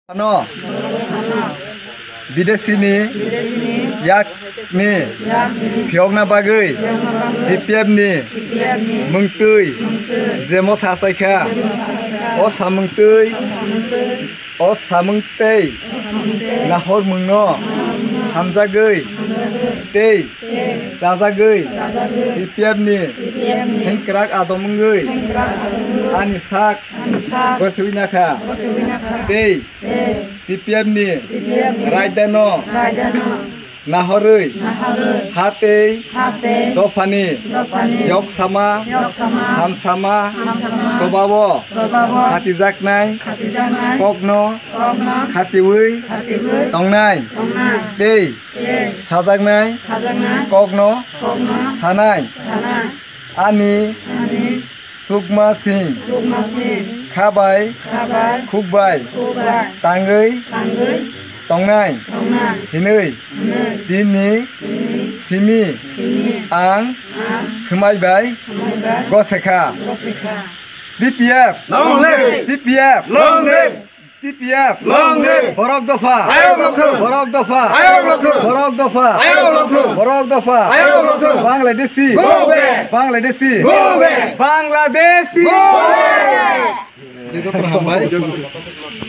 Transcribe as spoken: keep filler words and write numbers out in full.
Ano bidesini yakni phiyokna bagwi B P F ni mungtwi je motha achaikha, o samungtwi, o samung tei nahormungno hamjagwi tei chajagwi B P F ni sengkrak adom wngwi ani sak goswi nakha tei B P F ni raidano nahorwi ha tei dophani yoksama, hamsama, chobao khatijaknai kokno khatiwi tongnai tei sajaknai kokno sanai. Ani Sukma Singh khabai khukbai tangwi tongnai hinwi tini simi ang swmai bai gosekha. T P F! Long live! T P F! Long live! T P F. Long live. Borok dopha. Ayok lokthung. Borok dopha. Ayok lokthung. Borok dopha. Ayok lokthung. Borok dopha. Ayok lokthung. Bangladeshi. Go back. Bangladeshi. Go back. Bangladeshi. Go back.